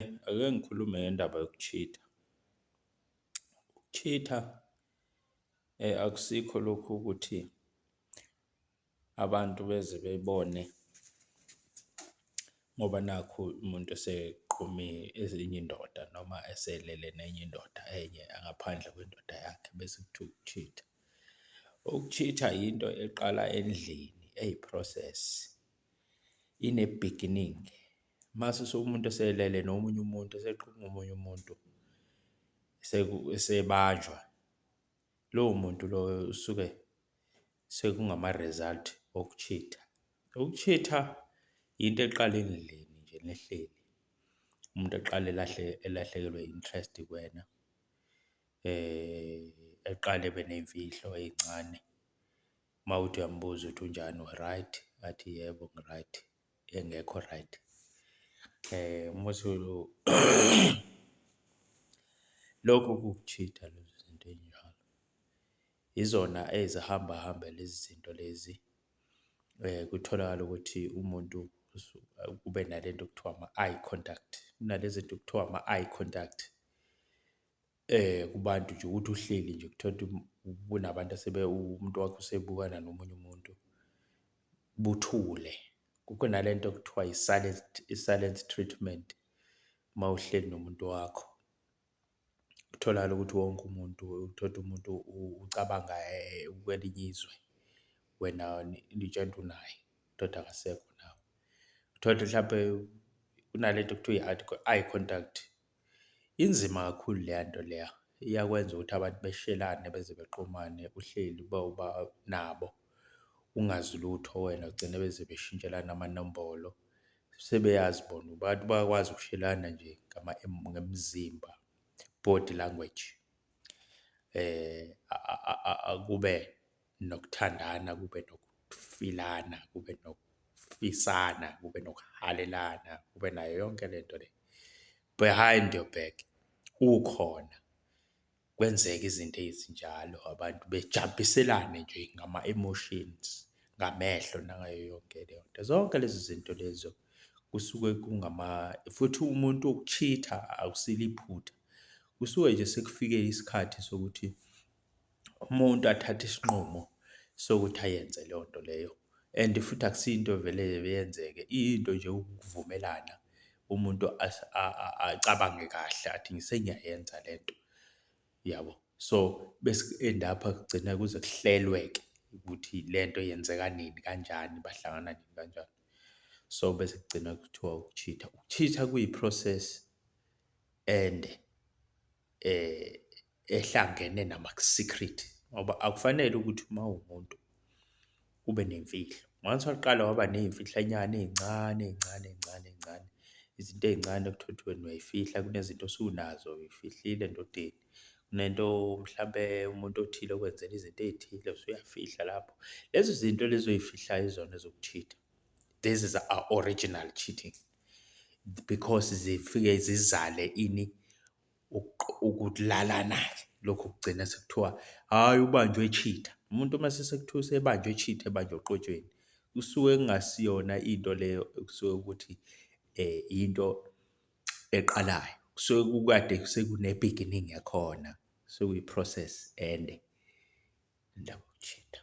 Ake ngikhulume ngendaba yoku-cheat-a. Uku-cheat-a akusikho lokhu ukuthi abantu beze bebone ngoba nakhu umuntu eseqome ezinye indoda noma eselele nenye indoda enye ngaphandle kwendoda yakhe bese kuthiwa uku-cheat-a. Uku-cheat-a yinto eqala endlini eyi-process, ine-beginning. Mase umuntu eselele nomunye umuntu eseqoma omunye umuntu esebanjwa, lowo muntu loyo usuke sekungama-result oku-cheat-a. Uku-cheat-a into eqala endlini nje nihleli, umuntu eqale elahle elahlekelwe i-interest kuwena, eqale ebe neyimfihlo ey'ncane. Uma kuwukuthi uyambuza uthi unjani, u-right? Athi yebo, ngi-right, engekho right. Uma lokho kuwuku-cheat-a lezo zinto ey'njalo. Yizona ezihamba hambe lezi zinto lezi kutholakale ukuthi umuntu kube nalento ekuthiwa ama-eye contact. Kunale zinto ekuthiwa ama-eye contact kubantu nje ukuthi uhleli nje uthole ukuthi kunabantu umuntu wakho usebukana nomunye umuntu, buthule. Kukho nalento ekuthiwa i-silent, i-silent treatment uma uhleli nomuntu wakho. Kutholakale ukuthi wonke umuntu, uthole ukuthi umuntu ucabanga ukwelinye izwe, wena nitshela ukuthi unaye kodwa akasekho nawe. Uthole ukuthi hlampe kunalento ekuthiwa i-eye contact. Inzima kakhulu leya nto leya, iyakwenza ukuthi abantu beshelane beze beqomane uhleli nabo ungazi lutho wena, ugcine beze beshintshelana amanombolo. Sebeyazi bona, abantu bayakwazi ukushelana nje ngemizimba, body language. Kube nokuthandana, kube nokufilana, kube nokufisana, kube nokuhalelana, kube nayo yonke le nto le behind your back, ukhona. Kwenzeke izinto ezinjalo abantu bejampiselane nje ngama-emotions, ngamehlo nangayo yonke leyo nto. Zonke lezo zinto lezo kusuke kungama, futhi umuntu uku-cheat-a akusilo iphutha, kusuke nje sekufike isikhathi sokuthi umuntu athathe isinqumo sokuthi ayenze leyo nto leyo and futhi akusiyo into evele yenzeke, iyinto nje ukuvumelana umuntu acabange kahle athi sengiyayenza lento, yabo. So, bese ku-end up-a kugcina kuze kuhlelwe-ke ukuthi lento yenzeka nini, kanjani, bahlangana nini, kanjani. So, bese kugcina kuthiwa uku-cheat-a. Uku-cheat-a kuyi-process ende ehlangene nama-secret ngoba akufanele ukuthi uma uwumuntu ube nemfihlo. Once waqala waba ney'mfihlanyana ey'ncane ey'ncane ey'ncane ey'ncane, izinto ey'ncane okuthiwa ukuthi wena uyayifihla, kunezinto osunazo uy'fihlile endodeni. Kunento mhlampe umuntu othile okwenzela izinto ey'thile usuyafihla lapho. Lezo zinto lezo oy'fihlayo yizona ezoku-cheat-a. This is original cheating because zifike zizale ini? Ukulalana-ke lokhu kugcina sekuthiwa hhayi ubanjwe e-cheat-a. Umuntu uma sekuthiwa usebanjwe e-cheat-a ebanjwe oqotsheni, kusuke kungasiyona into leyo ekusuke ukuthi into eqalayo, kusuke kukade sekune-beginning yakhona, sekuyi-process ende indaba yoku-cheat-a.